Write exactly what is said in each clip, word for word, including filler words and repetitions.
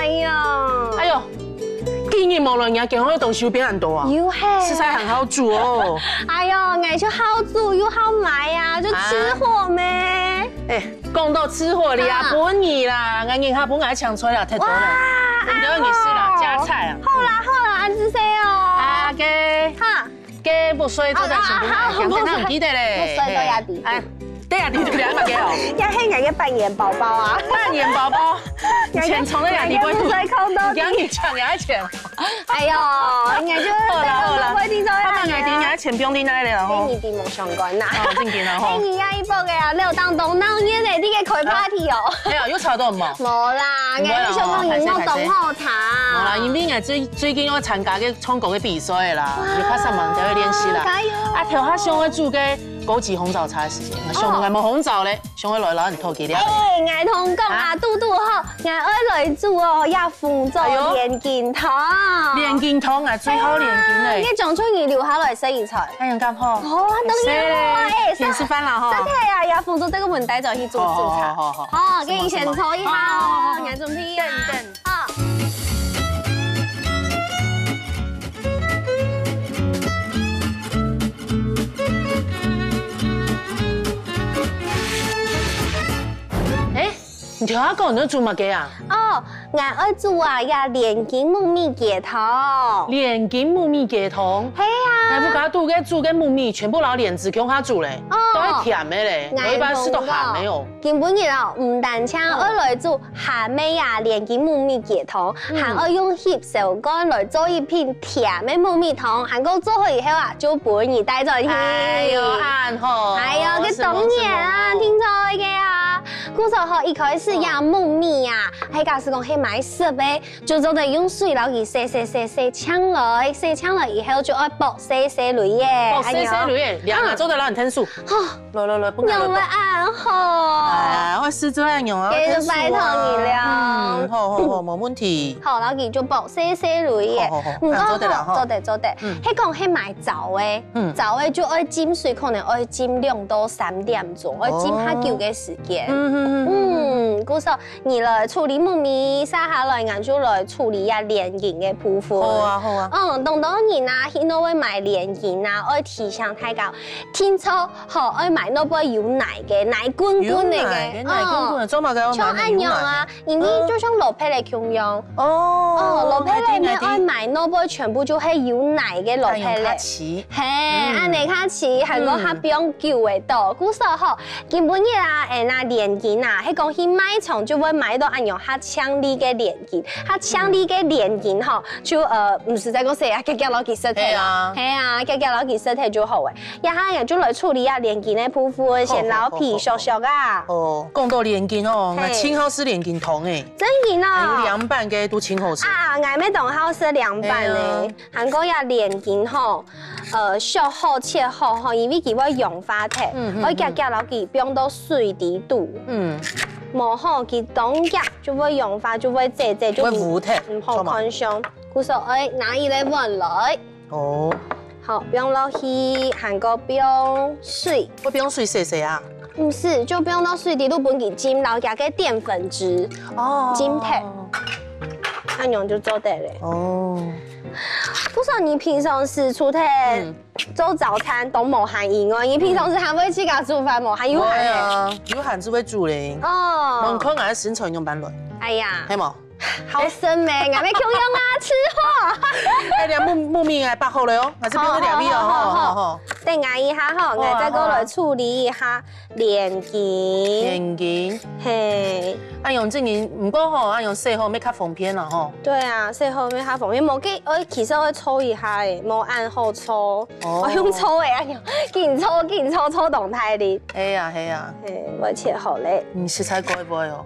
哎呀，哎呦，今日無來，人家健康个東西有變恁多啊？有嘿。實在很好煮哦。哎呦，𠊎就好煮又好賣啊，就吃貨咩。哎，講到吃貨哩啊，啊。分你啦，𠊎人客分𠊎搶出來啦，忒多了。哇，你都要你吃啦，哎呦。加菜啊。好啦好啦，恁仔細哦。啊，给。哈。 个，不睡坐在前面，哦，好，好，想看他很記得嘞。不睡坐在地。哎，對啊，你就兩百个哦。也係𠊎个扮演寶寶啊。扮演寶寶，全從那兩地不睡，不睡空到底。你講你搶人家錢。哎呦，人家就好啦，好啦。他把眼睛拿錢不用拎來了吼。跟你的夢想觀呐。哦，正經啊吼。哎，你壓一百个啊，你有當東鬧熱的，你个開party哦。沒有，又吵到什麼？無啦，𠊎个小朋友沒有懂好他。無啦，因為𠊎最，最近要參加个唱歌个比賽啦，有較上網就會練習啦。加油！啊，頭下想愛煮个高級紅棗茶个時間，想愛無紅棗咧，想愛來摎你討佢了。哎，𠊎同你講啊，堵堵好，𠊎愛來煮哦，這紅棗哎呦。蓮根湯。蓮根湯啊，最好蓮根嘞。你講出你留下來食一餐。哎呀，剛好。哦，當然好啊，哎，先吃飯啦哈。食忒啊，呀，紅棗這個問題就去煮煮茶。好好好好。哦，給你先搓一下哦，好好好好。你準備啊。等等。 好。哎，你頭下講你愛煮麼个啊？哦，𠊎愛煮啊，這蓮根木米雞湯。蓮根木米雞湯？係啊。𠊎屋下肚个煮个木米全部摎蓮子共下煮咧，哦。都係甜个咧，𠊎一般食到鹹个哦。今晡日哦，毋單淨愛來煮 鹹个呀蓮根木米雞湯，嗯。還愛用翕相館來做一品甜个木米湯，還過做好以後啊，就分你帶轉去。哎喲，恁好。哎喲，這當然啊，聽著个啊。故所吼，一開始呀，木米啊，係假使講係買熟个，就做得用水摎佢洗洗洗洗淨來，洗淨來以後就愛剝洗洗蕊耶，剝洗洗蕊耶，恁樣。兩個做得摎你𢯭手。吼， 來來來，不然用了恁好。哎，我試做恁樣啊，這就拜託你了。嗯，好好好，無問題。好，然後佢就剝洗洗蕊耶。好好好，毋過吼，做得了哈。做得做得。嗯。係講係買燥个，嗯。燥个就愛浸水，可能愛浸兩到三點鐘，愛浸較久个時間。哦。嗯嗯嗯嗯。嗯，故所你來處理木米，接下來𠊎就來處理啊蓮根个部分。好啊好啊。嗯，當多人啊，去哪位買蓮根啊，愛提醒大家， 定著吼，愛買哪位有泥个，泥滾滾个，有泥个，泥滾滾个，哦。做麼个愛買泥有泥个？像恁樣啊，因為就像蘿蔔个共樣。哦，哦，蘿蔔个，𠊎知，𠊎知。愛買哪位全部就係有泥个蘿蔔个。恁樣較齊。係，嗯。恁樣較齊，還過較放久會到。嗯。故所吼，今晡日啊，𠊎等啊蓮根啊，係講去賣場就會買到恁樣較淨俐个蓮根，較淨俐个蓮根吼，就，呃，毋使再講洗啊，遽遽摎佢洗忒啦。係啊。係啊，遽遽摎佢洗忒就好了。 這下𠊎就來處理啊蓮根个部分，先摎皮削削啊。好好好好。哦，講到蓮根哦，嘿。𠊎盡好食蓮根湯誒。真个哦。還有涼拌个都盡好食。啊，𠊎乜當好食涼拌个。哎呀。還過這蓮根吼，呃，削好切好吼，因為佢會融化忒，嗯，嗯，愛遽遽摎佢放到水底肚。嗯。無吼，佢當遽就會融化，就會蓁蓁，就會糊忒，毋好看相。故所愛拿一個碗來。 哦。好，放落去，還過放水。會放水洗洗啊？毋係，就放落水底肚分佢浸，摎佢个澱粉質哦。浸忒。恁樣就做得了。哦。故所你平常時除忒，嗯。做早餐當無閒以外，你平常時還會自家煮飯無？還有閒誒。會啊，有閒就會煮咧。哦。無你看𠊎个身材仰般來？哎呀。係無？ 好食咩？𠊎乜共樣啊，吃貨。哎，這木，木米𠊎剝好了哦，𠊎這邊係這位哦，好，好，好，好，好。好。等𠊎一下吼，好啊，𠊎再過來處理一下蓮根。蓮根。嘿。啊，用這個，毋過吼，啊，用洗好乜較方便了吼。對啊，洗好乜較方便，無該，呃，其實愛搓一下誒，無恁好搓。哦。我用搓誒，哎呀，緊搓緊搓，搓當大力。係啊，係啊。嘿，𠊎切好咧。你實在蓋會哦。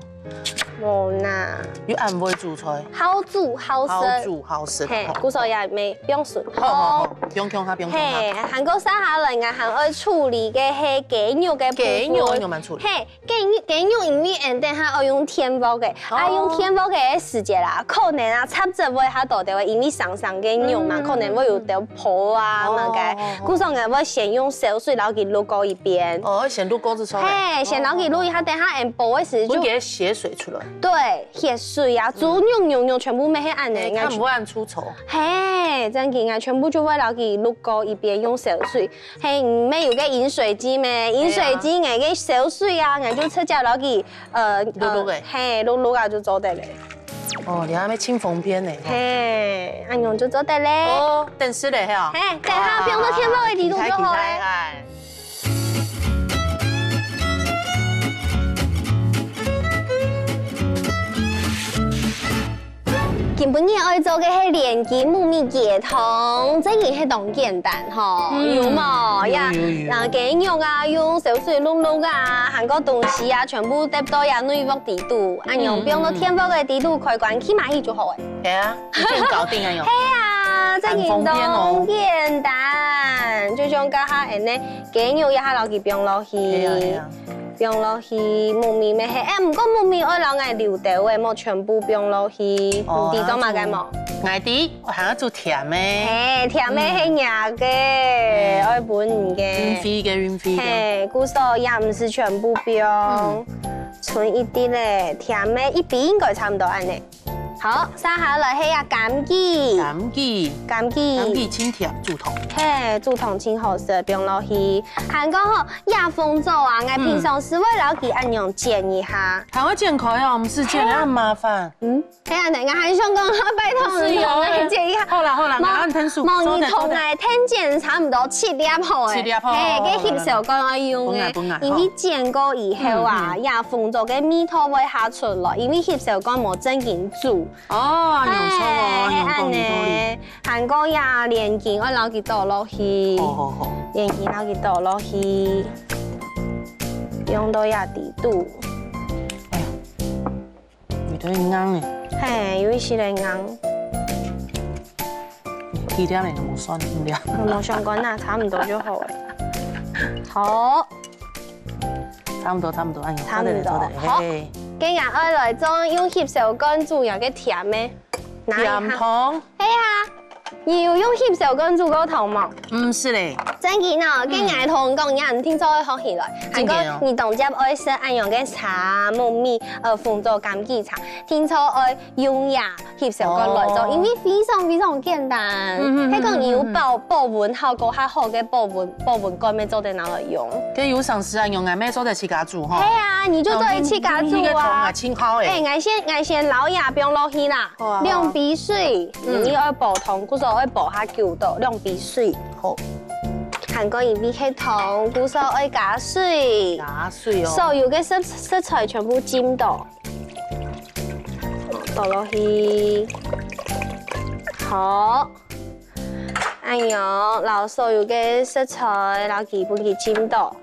無啦。又恁會煮菜。好煮好食。好煮好食，嘿，吼。故所也無放水。好，好，好，放共下，放共下。嘿，還過接下來，𠊎還愛處理个係雞肉个部分。雞肉愛仰般處理？嘿，雞肉，雞肉因為𠊎等下愛用電鑊个，哦。啊，用電鑊个時節啦，可能啊，雜質會較多兜，因為生生个肉嘛，嗯。可能會有兜泡啊，哦，麼个。哦，哦。故所𠊎會先用燒水，然後佢滷過一遍。哦，先滷過再出來。嘿，先滷佢滷一下，哦。等下𠊎等煲个時就分佢个鮮水出來。對，血水啊，豬肉、牛肉全部乜係恁樣，哎，看毋會恁出醜。嘿，正經啊，全部就會摎佢摝過一遍，用燒水。嘿，毋係有个飲水機咩？飲水機𠊎个燒水啊，𠊎就直接摎佢，呃，摝摝个。呃，嘿，摝摝啊就做得了。哦，你還沒清紅片呢。嘿，恁樣就做得了。哦，等食了嘿哦。嘿，等下放到電鍋个底肚就好了。哇，期待，期待，哎。 今晡日愛做个係蓮根木米雞湯，這个係當簡單吼，嗯，有無？有，呀，有，有。啊，雞肉啊，用燒水摝摝啊，還過東西啊，全部揹到呀內鑊底肚，恁樣，嗯，放到電鍋个底肚，開關，起碼去就好誒。係啊，一鍵搞定啊，有。係啊，這个當簡單，就像剛剛恁樣，雞肉也下落去放落去。係啊，係啊。 放落去，木米乜係，哎，毋過木米愛摎𠊎留兜誒，莫全部放落去。哦，你知做麼个無？𠊎知，𠊎還愛煮甜个。嘿，甜个係若个，嗯，愛分你个。潤肺个，潤肺个。嘿，故所也毋使全部放，嗯，存一滴咧，甜个一滴應該差毋多恁樣。 好，續下來係啊，枸杞。枸杞。枸杞。枸杞清甜，煮湯。嘿，煮湯清好食，放落去。還過吼，這紅棗啊，𠊎平常時會摎佢恁樣剪一下。嗯。還會剪開哦，毋使剪，嘿啊。恁麻煩。嗯，嘿啊，等下還想講，拜託你同𠊎剪一下。毋使哦。好啦，好啦，無，𠊎恁疼手，無，你同𠊎𢯭剪差毋多七粒好誒。七粒好。嘿，該翕相館愛用誒，分𠊎，分𠊎，因為剪過以後啊，嗯，嗯。這紅棗个味道會下出來，因為翕相館無正經煮。 哦，用錯哦，嘿，用講有道理。恁樣，還過呀，蓮根愛摎佢倒落去。好，好，好。蓮根摎佢倒落去，用到呀底肚。哎呀，有點硬呢。嘿，有一些點硬。幾粒呢？無算，五粒。無相干啦，差毋多就好了。好。 差毋多，差毋多，哎呀，差毋多。做得了，做得了，好，嘿。今日愛來做用翕相館煮个甜个，拿一下。甜湯。係啊，你有用翕相館煮過湯無？毋係咧。正經哦，嗯。今日同你講，你毋定著愛學起來。正經哦。還過你當接愛食恁樣个茶、木米、呃，紅棗、枸杞茶，定著愛用呀。 翕相館來做，哦。因為非常非常簡單。嗯，嗯，嗯，係講你有保，嗯，嗯。保溫效果較好个保溫，保溫罐乜做得拿來用。該有常時啊，用个乜做得自家煮吼。係啊，你就做得自家煮啊。用，用，用該桶啊，清好誒。哎，𠊎先，𠊎先摎這放落去啦，好啊，好啊。兩杯水，嗯。你愛煲湯，故所愛煲較久个，兩杯水。好。還過因為係湯，故所愛加水。加水哦。所有个食，食材全部浸到。 倒落去。好，恁樣，摎所有个食材，摎佢分佢浸到。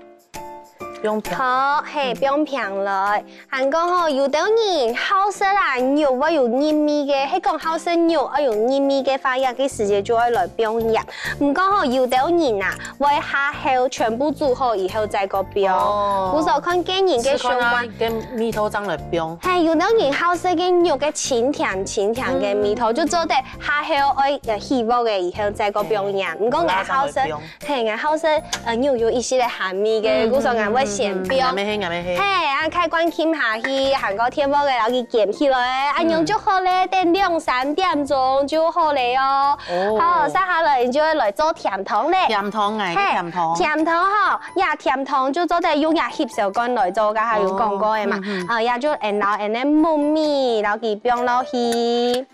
放平。好，嘿，放平來。還過吼，有兜人好食啊，肉會有韌味个，係講好食肉會有韌味个話，這个時節就愛來放鹽。毋過吼，有兜人啊， 會下後全部煮好以後再過放。哦。故所看個人个想法。試看啊，該味道正來放。嘿，有兜人好食該肉个清甜清甜个味道，嗯。就做得下後愛，呃，起鑊个以後再過放鹽。嗯。毋過𠊎好食，無啦，正來放。嘿，𠊎好食，呃，肉有一息个鹹味个，嗯，故所𠊎會先放。嗯，嗯，嗯，𠊎乜係，𠊎乜係。嘿，啊，開關撳下去，還過電鍋个摎佢撿起來，恁樣就好咧，嗯。等兩三點鐘就好咧哦。哦。好，續下來你就會來做甜湯咧。甜湯，𠊎个甜湯。嘿，甜湯吼， 呀，甜湯就做得用呀翕相館來做，剛才有講過个嘛。哦，嗯，嗯。啊，呀就摎𠊎个木米，摎佢放落去。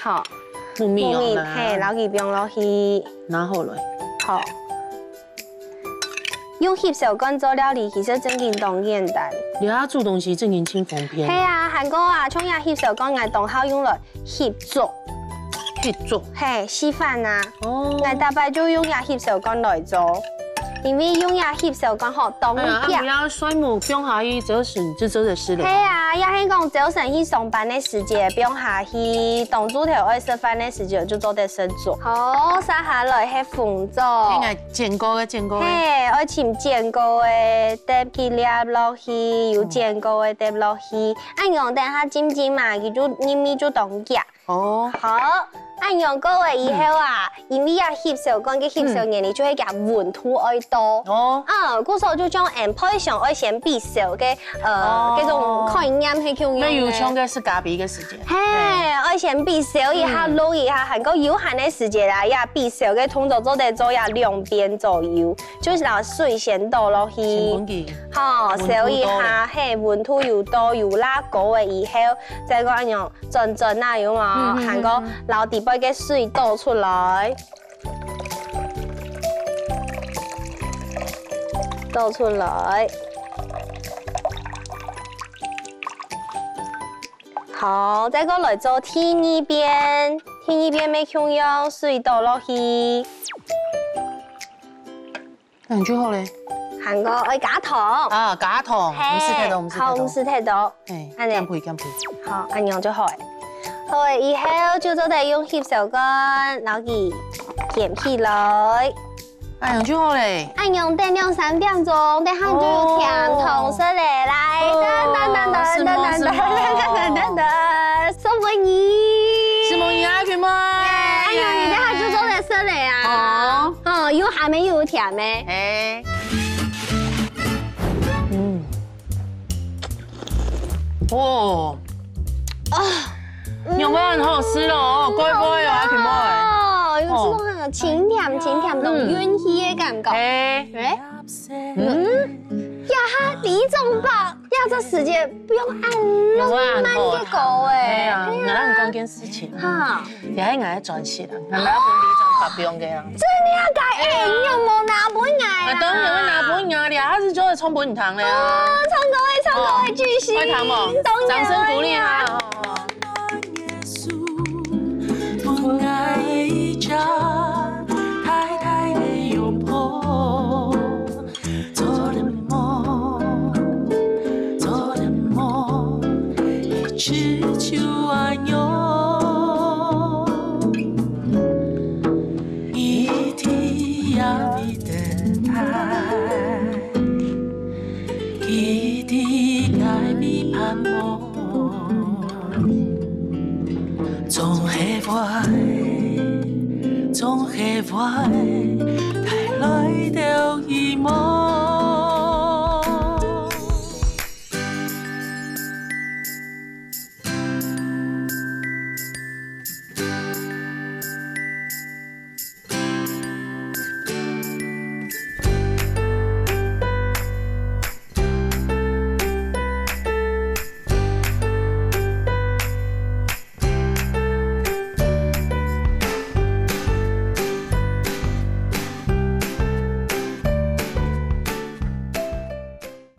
好。木米哦，木米，拿。嘿，摎佢放落去。拿好來。好。用翕相館做料理，其實正經當簡單。你愛煮東西正經真方便。係啊，還過啊，像呀翕相館，𠊎當好用來 翕粥。翕粥。嘿，稀飯啊。哦。𠊎逐擺就用這翕相館來做，因為用這翕相館吼，當遽。哎呀，啊，毋愛蒜末放下去，就係，就做得食了。係啊，也係講朝晨去上班个時節放下去，當晝頭愛食飯个時節就做得食粥。好，續下來係紅棗。該𠊎煎過个，煎過个。嘿，愛尋煎過个，揹幾粒落去，有煎過个揹落去。恁樣等下浸浸嘛，佢就，入味就當遽。 哦。好，恁樣過了以後啊，因為啊翕燒罐个翕燒原理就係佢溫度愛高。哦。嗯，故所就將𠊎等配上愛先翕燒个，呃，哦。該種概念係共樣个。該有像个係加倍个時間。嘿，愛先翕燒一下，嗯。滷一下，還過有限个時間啊，也翕燒个動作做得做呀兩遍左右，就是拿水先倒落去。先滾佢。好，溫度燒一下，高了。嘿，溫度有到有罅高了以後，再過恁樣轉轉啊，有無？嗯，嗯，嗯，還過撈底背个水倒出來。 倒出來。好，再過來做第二遍，第二遍乜共樣水倒落去。恁樣就好了。還過愛加糖。啊，加糖，嘿，毋使忒多，毋使忒多。好，毋使忒多。嘿，恁樣。減肥，減肥。好，恁樣就好了。好了以後就做得用翕燒罐，摎佢捲起來。 恁樣就好了。恁樣等兩三點鐘，等下就有甜筒食了。來，哦，噔噔噔噔噔噔噔噔噔噔，送分你。送分你啊，阿群妹。耶，恁樣你等下就做得食了啊。哦。哦，有鹹个又有甜个。嘿。嗯。哦。啊。 肉圓很好食哦，乖乖哦，阿群妹。哦，有這種啊，清甜清甜，那種，嗯。運氣的感覺。哎。哎，嗯，呀哈，第一種吧，呀，這時節不用恁浪漫个歌哎。哎呀，哎呀。𠊎同你講件事情。哈。也係𠊎專心啊，𠊎拿分你一種發表个啊。真的啊，該哎，你有無拿分𠊎啊？啊，當然會拿分你啊，你下次就會唱分你聽了啊。哦，唱歌會，唱歌會，繼續。會聽無？當然會啊。掌聲鼓勵他。 分𠊎一隻大大个擁抱，做得無，做得無，一直就恁樣，一直也未等待。 一直也未盼望，總係會，總係會